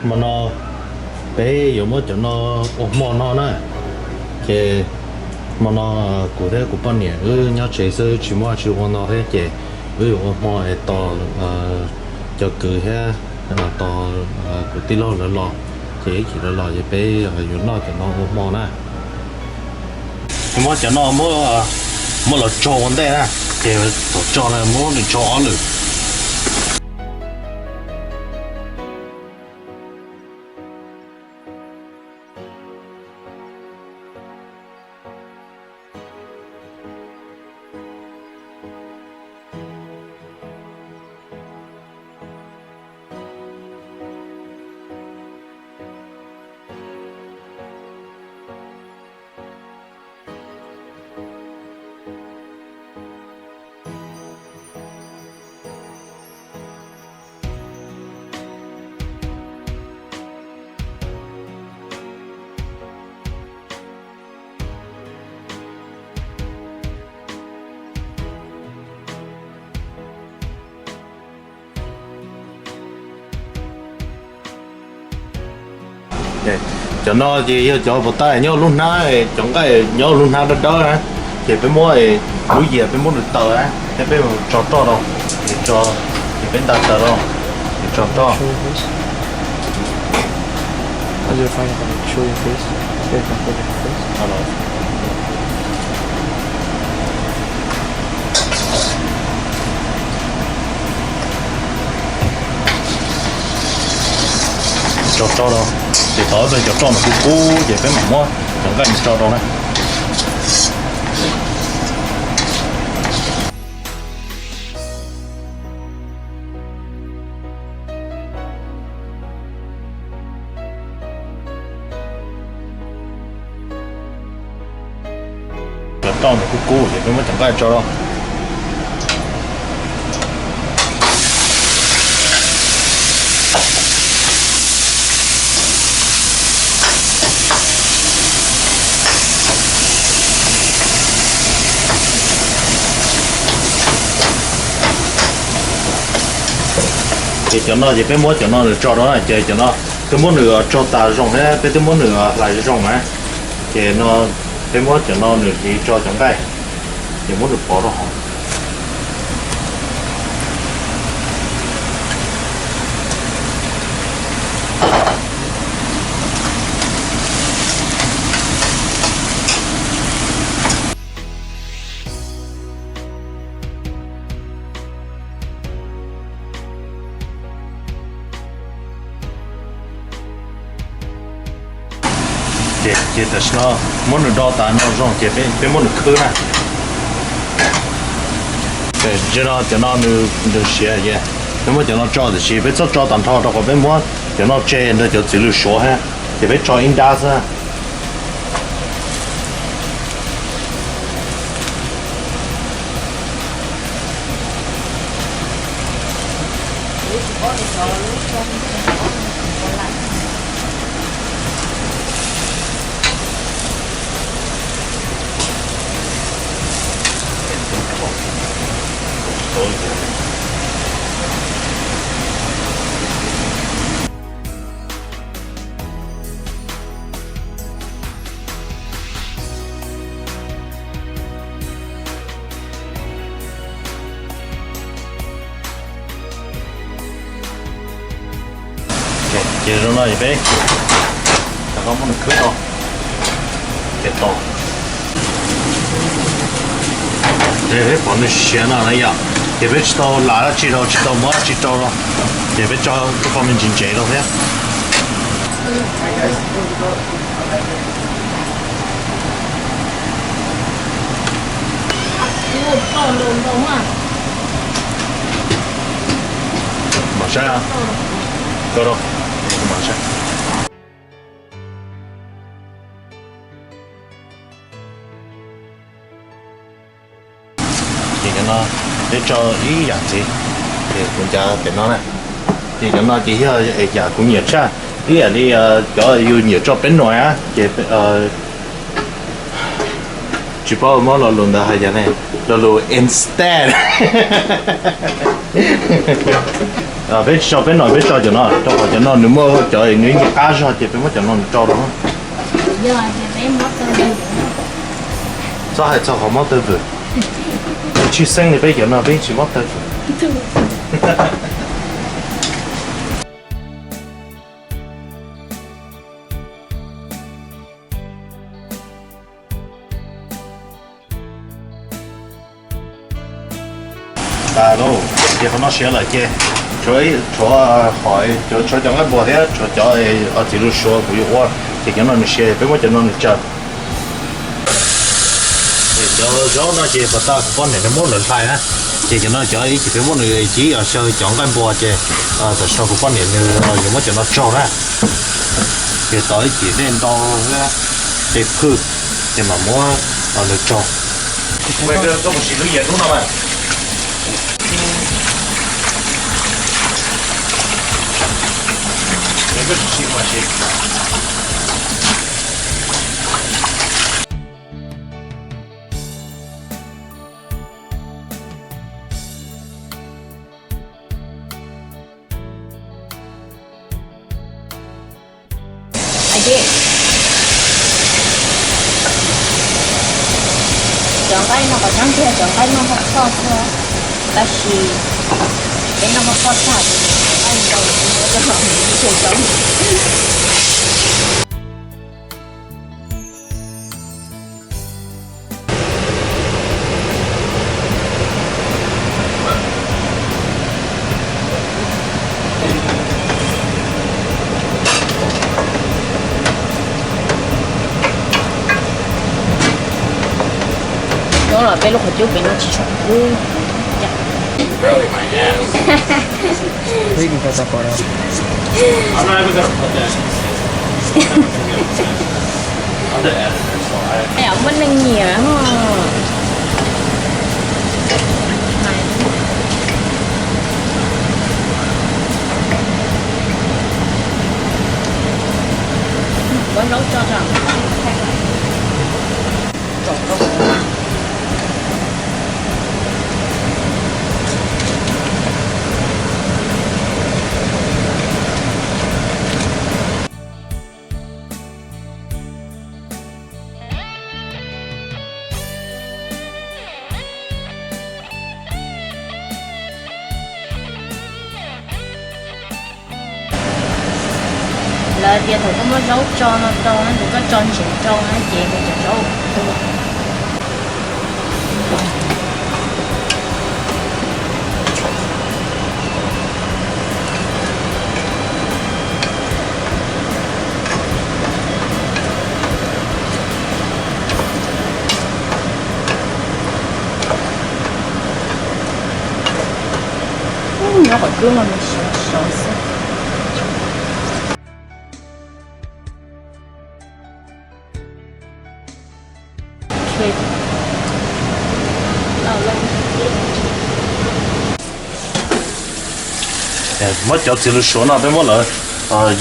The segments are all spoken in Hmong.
Hmo no peb yuav muab cov no ua hmo no na. Ces hmo no kuv thiab kuv poj niam wb nyob tsev xwb, tsis muaj tsis ua no thiab, ces wb yuav ua hmo es tos cov kwv thiab tos kuv tij laug lawv los, ces ib chim lawv los ces peb yuav noj cov no ua hmo na. Muab cov no muab los tsau ua ntej na, ces thaum tsau no muab nws tsau ob lwm. Cov no ces yog cov puas tab nyob lub hnab, cov nqaij nyob lub hnab dawb dawb na, ces peb muab lub yias peb muab nws taws na, thiab peb tso roj rau, ces peb nta taws rau, ces tso roj. Tso roj rau, ces tos cov roj no kub kub ces peb mam muab cov nqaij no tso rau na. Cov roj no kub kub ces peb muab cov nqaij tso rau. Ces cov no ces peb muab cov no nws tso rau na, ces cov no peb muab nws tso tas zoo thiab peb twb muab nws hlais zoo na. Ces no peb muab cov no nws hliv tso cov nqaij, ces muab nws pov rau hauv. Ces tam sim no muab nws do tas no zoo ces peb muab nws khwb na. Tam sim no cov no nws siav ces peb muab cov no tso, tiam sis peb txhob tso tag nrho rau qhov peb muab cov no tseg nrog cov txiv lws suav thiab, ces peb tso ib nrab xwb. Ces zoo no peb rov qab muab nws khwb rau. Ces tau. Peb pom nws siav no na yom, ces peb tsis tau lam dab tsi rau, tsis tau muab dab tsi rau, ces peb tso lub qhov me ntsis ntsev rau thiab. Mam saib, mam saib. Ces cov no peb tso ib yam ntxiv, ces kuv ncav pem no na. Ces cov no ces yog yam kuv nyiam tshaj, ib yam li cov yus nyiam tso peb nuam na, ces tsis paub muab lo lus ntawd hais cas ne, lo lus instead. Peb tsis tso peb no, peb tso cov no, rau qhov cov no nws muaj cov nws ib qab zog ces peb muab cov no nws tso rau. Txhob hais txog qhov mob tawg vwm, tshwj xeeb li peb cov no peb tsis mob tawg vwm. Tas lauj, ces qhov no siav lawm ces tshuav, tshuav, tshuav cov nqaij npua thiab tshuav cov txiv lws suav kuv yuav ua, ces cov no nws siav peb muab cov no nws tsaws. Ces cov zaub no ces pas tas kuv poj niam nws muab lawv hlais na, ces cov no cov ib chim peb muab nws cib os xyaw cov nqaij npua ces tam sim no kuv poj niam nws yuav muab cov no tsaug na. Ces tos ib chim dej ntau thiab tej phwj ces mam muab nws tsaug. Cov nqaij no qhov tseeb tiag cov nqaij noj haj phoj xwb, tab sis peb noj haj phoj tag ces nqaij ntau ces muab coj los mus ib tug coob. Nyob los peb lub qhov cub pem no tsis tshua kub. Muaj neeg nyiam. Muab zaub tso rau. Lawv tias thaum koj muab zaub tso no rau na, ces koj tso ntsev rau na ces nws cov zaub tu. Nyob qhov cub no nws sov sov xwb. Muab cov txiv lws suav no peb muab lawv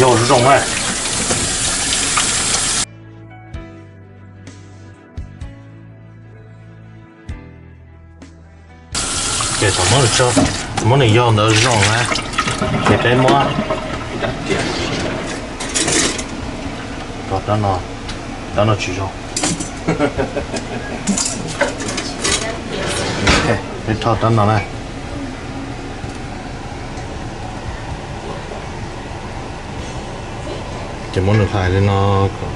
yaug zoo zoo na. Ces thaum muab nws tso, muab nws yaug ntawd zoo na, ces peb muab rau rab no, rab no tsis zoo. Peb rho rab no na. Ces muab nws hlais li no kom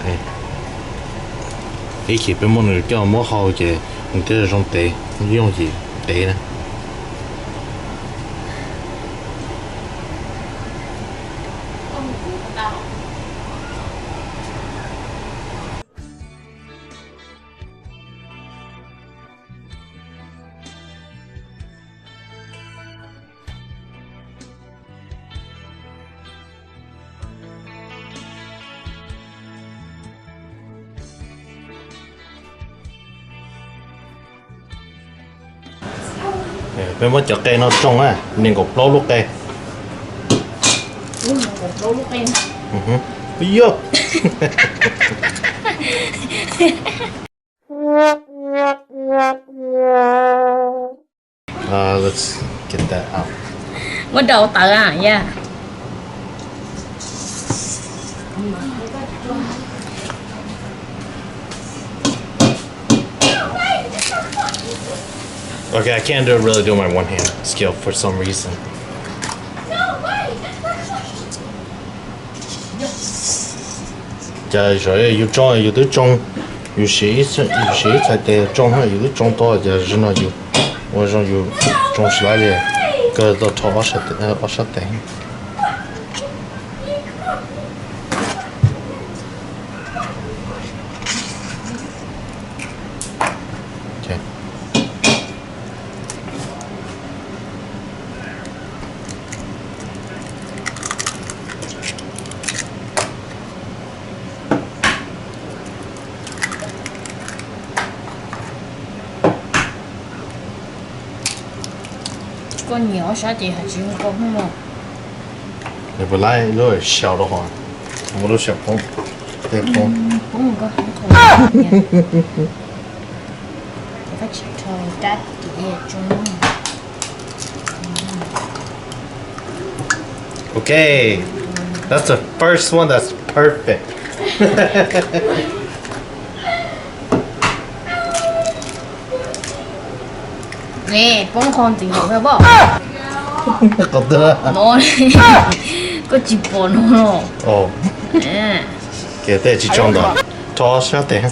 ib chim peb muab nws coj muab hau ces nws thiaj zoo tev, yooj yim tev na. Peb muab cov qe no tsoo na, nees nkaum plaub lub qe. Yog. Uh, let's get that out. Muab rau tawv a yog. Okay, I can't do, really do my one hand skill for some reason. Cas zaum yus tsoo yus twb tsoo, yus siv ib txhais tes tsoo, yus twb tsoo tau, cas zaum no yus ua zoo yus tsoo tsis laib li, kawg tau rho ob sab tes. Koj nyiam ob sab ces hais tsis zoo koj hnub no. Nws puas laib lub xyaw rau hov, muab lub xyaw poob, tej poob. Poob koj tsis rho rab tim tso. Okay, that's the first one that's perfect. Nws poob qhov ntxiv hauv thiab pob. Qhov twg? No, koj tsis pom no los. Ces tej tsis tsoo ntawd, rho sab tes.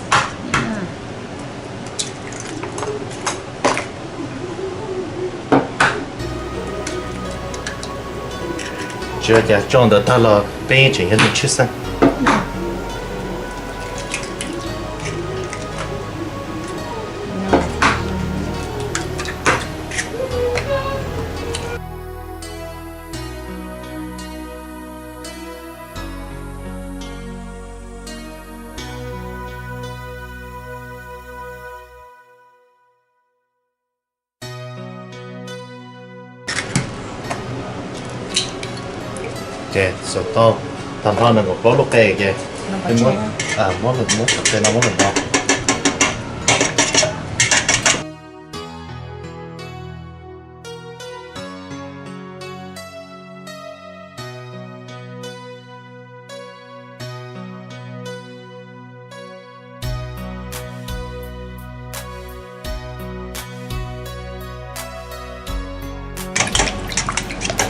Tsis ua cas, tsoo ntawd tag los peb yeej tseem yog tus tshwj xeeb. Ces xaus tau tag nrho nees nkaum plaub lub qe ces muab, muab qe no muab lawm no.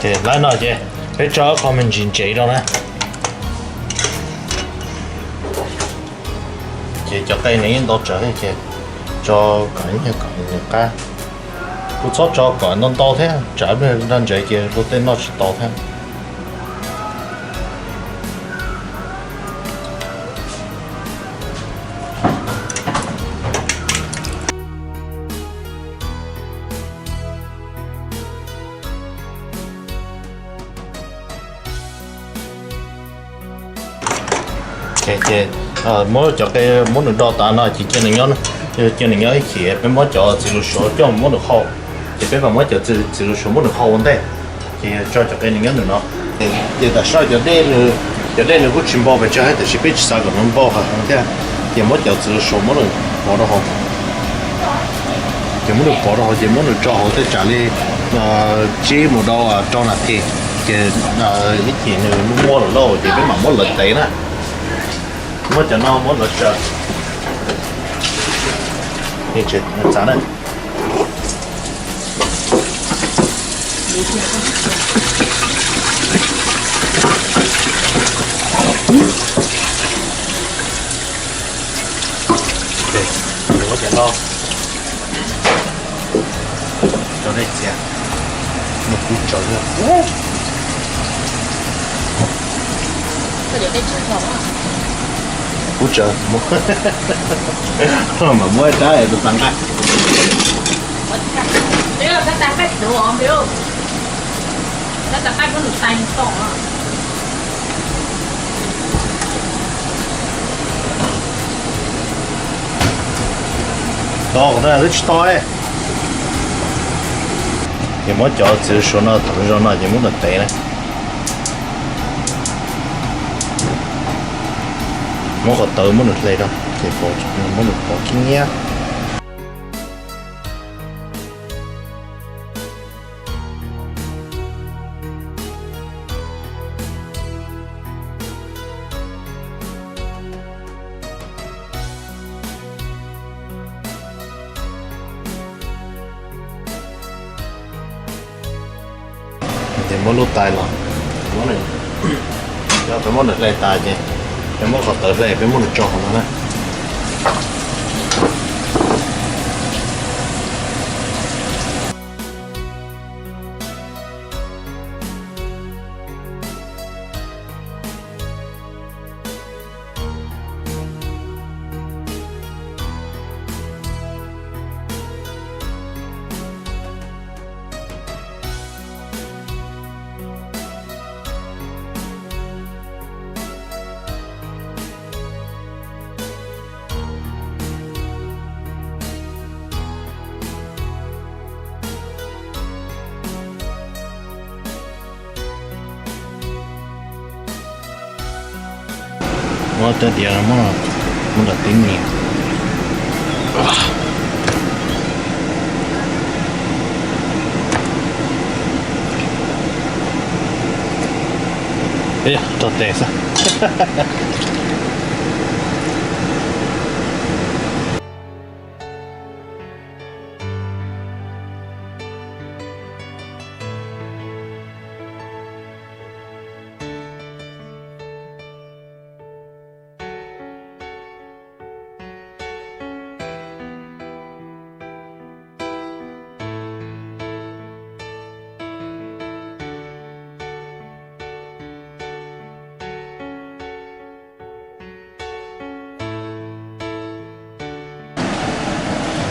Ces laib no ces peb tso qho me ntsis ntsev rau na. Ces cov qe nws yeej ntau tsawv thiab ces tso kom ib nyuag kom nws qab. Kuv txhob tso kom ntau ntau thiab tsam nrog ntsev ces luag tej noj tsis tau thiab. Ces muab cov qe muab nws do tas no ces cia nws nyob, cia nws nyob ib chim peb muab cov txiv lus suav coj muab nws hau. Ces peb mam muab cov txiv lus suav muab nws hau ua ntej. Ces tso cov qe nws nyob ntawm no. Ces tam sim no cov dej nws kuj tsis npau pes tsawg thiab tiam sis peb tsis xav kom nws npau heev thiab. Ces muab cov txiv lus suav muab nws pov rau hauv. Ces muab nws pov rau hauv ces muab nws tso hauv tej tsam li tsib mus rau rau nas this. Ces ib chim nws muaj lawm lauj ces peb mam muab lawv tev na. Muab cov no muab lawv tsaws. Txav na. Muab cov no tso dej txias, muab kub tsaws. Kub tsaws, mam muab rab tus tas nqaij. To qhov twb tsis to. Ces muab cov txiv lus suav no thaum zoo no ces muab nws tev na. Muab qhov tawv muab nws hle rau ces muab nws pov khib nyiab. Ces muab lub tais los, peb muab nws hle tas ces peb muab qhov tawv hle, peb muab nws tso hauv no na. Muab tej diav no muab nram tib ni. Rog tes xwb.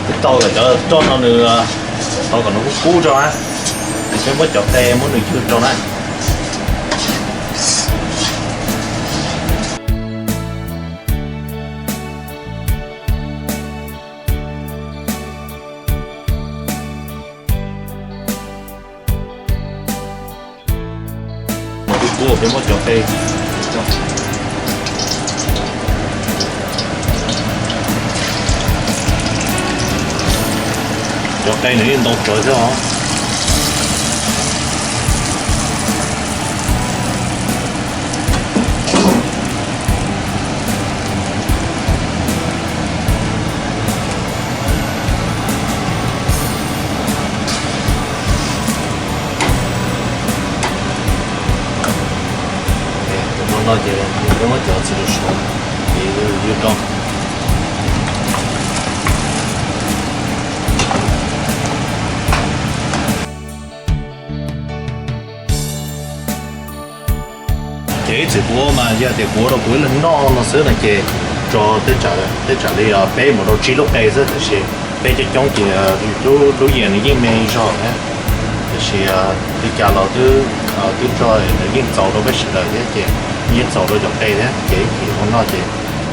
Peb tau cov roj no nws, tau kom nws kub kub rau na, peb muab cov qe muab nws ywg rau na. Kub kub peb muab cov qe, cov qe nws yeej ntau tsawv thiab os. Tus no no ces peb muab cov txiv lws suav ces ywg rau. Ces ib txwm kuv ua mas yog tias kuv ua rau kuv ib leeg noj no xwb no ces tso tej tsam li peb mus rau tsib lub qe xwb, tiam sis peb coob coob ces lub yias nws yeej me zog thiab. Tiam sis li cas los twb rog nws yeej txaus rau peb sawv daws thiab ces yeej txaus rau cov qe thiab ces ib chim ua noj ces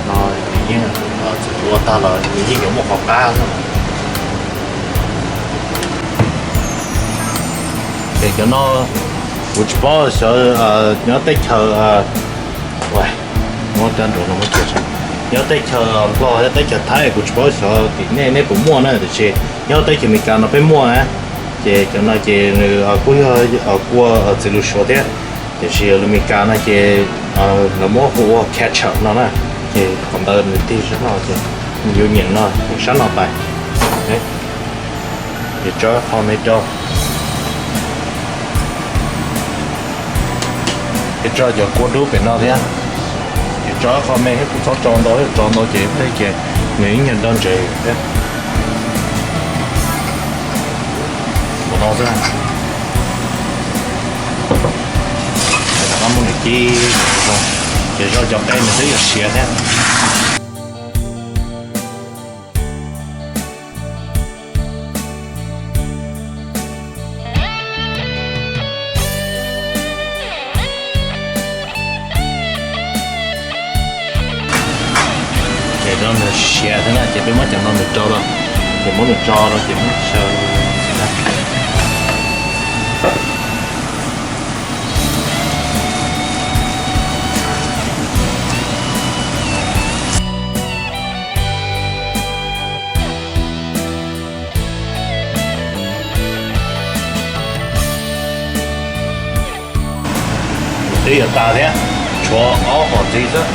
no nws yeej, txawm ua tag los nws yeej yuav muaj qhov qab xwb. Ces cov no kuv tsis paub xyov nyob teb chaws, muab rab nruas no muab cia, nyob teb chaws Nplog thiab teb chaws Thaib kuv tsis paub xyov tim nej nej puas muaj na, tiam sis nyob teb chaws Amelikas no peb muaj na. Ces cov no ces nws kuj yog kua txiv lws suav thiab, tiam sis lus Amelikas no ces lawv muab hu ua ketchup no na. Ces qhov ntawd nws tig sab no ces yuav nyeem no nyeem sab no pais. Ces tso qho me rau. Ces tso cov kua dub pem no thiab. Ces tso qho me thiab, kuv txhob tso ntau thiab, tso ntau ces tej ces nws ib nyuag nrog ntsev thiab. Ua no xwb. Rov qab muab nws cib zoo, ces zoo cov qe nws twb yuav siav thiab. Ces no nws siav thiab na, ces peb muab cov no nws rau los, ces muab nws tso rau ces muab xyaw xwb na. Twb yuav tas thiab, tshuav ob qhov ntxiv xwb.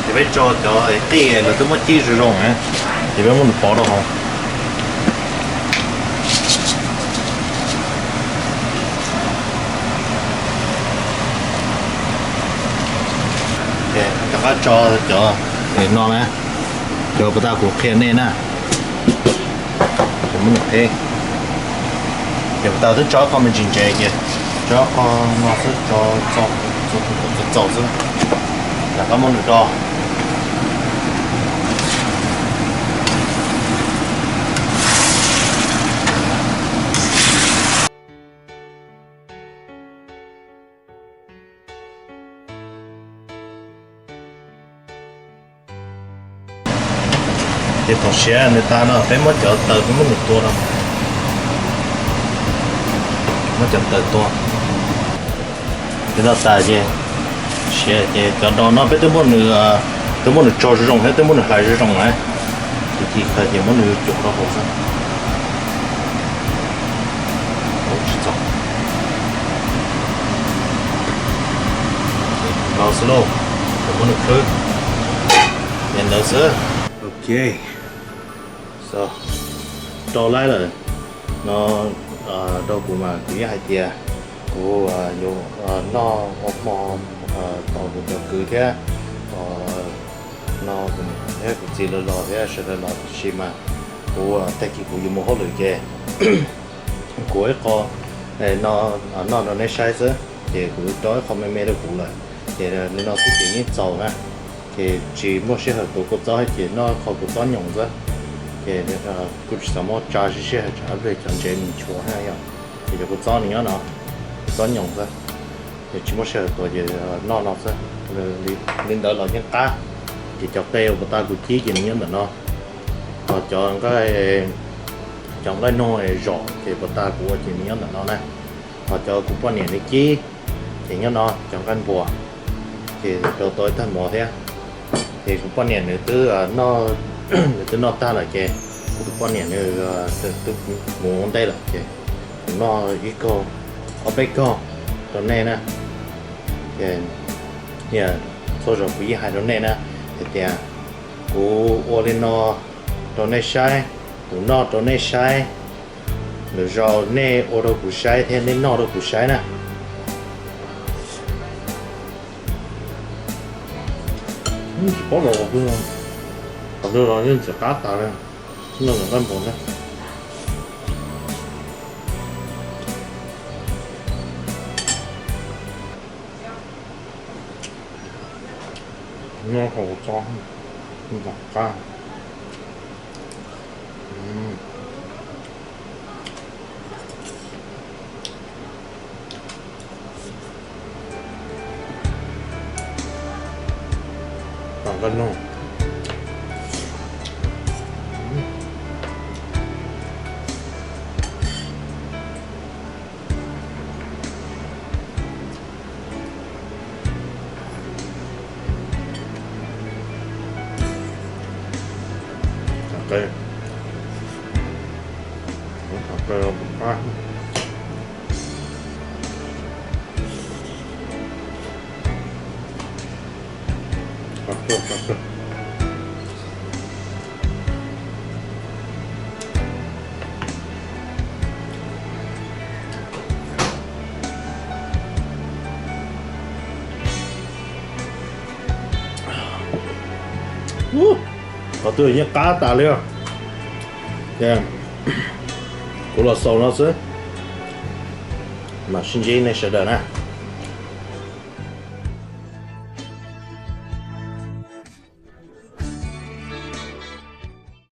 Ces peb tso cov qij lawv twb muab cib zoo zoo na, ces peb muab nws pov rau hauv. Tso cov no na, cov pas tas kuv qhia nej na, ces muab nws qheb. Ces pas tas twb tso qhov me ntsis ntsev ces tso qhov no xwb, tso txaus xwb, rov qab muab nws do. Ces thaum siav nws tas no peb muab cov taws peb muab nws tua no, muab cov taws tua. Ces no tas ces siav ces cov dos no peb twb muab nws, twb muab nws tso zoo zoo thiab twb muab nws hlais zoo zoo na. Ces ci khaws ces muab nws cuam rau hauv xwb. Tsis txog, no xwb lauj, ces muab nws khwb, ces ntawd xwb. Ok, rau laib lawm no. Rau kuv mas kuv yeej hais tias kuv yuav noj ua hmo tos kuv cov kwv thiab, no, thiab kuv txiv lawv los thiab sawv daws los, tiam sis mas kuv tag kis kuv yuav mus hauj lwm ces kuv ib qho noj rau nej saib xwb, ces kuv rau ib qho me me rau kuv lawm, ces li no xwb ces yeej txaus na. Ces tsis muaj sij hawm tuav kua txob ces noj qhov kua txob nyoos xwb, ces kuj tsis xav muab tsa sij hawm tsam ib pliag cov ntsev nws nchuav na yom. Ces cov kua txob nws nyob no, kua txob nyoos xwb, ces tsis muaj sij hawm tuav ces noj no xwb. Li ntawd los yeej qab. Ces cov qe uas pas tas kuv cib ces nws nyob ntawm no, ho cov nqaij, cov nqaij noog zom ces pas tas kuv ua ces nws nyob ntawm no na, ho cov kuv poj niam nws cib ces nyob no, cov nqaij npuas ces rau tau ib tag mov thiab. Ces kuv poj niam nws twb, nws twb noj tag lawm ces kuv tus poj niam nws twb mus ua ntej lawm ces kuv noj ib kaug, ob peb kaug rau nej na. Ces txhua zaus kuv yeej hais rau nej na, hais tias kuv ua li no rau nej saib, kuv noj rau nej saib, lwm zaus nej ua rau kuv saib thiab nej noj rau kuv saib na. Tsis paub los, qhov twg los yeej tsis qab tas li, noj nqaij npuas na. Noj qhov txob, qab. Noj. Qhov twg yeej qab tas li. Kuv los xaus no xwb, mam sib ntsib nej sawv daws na.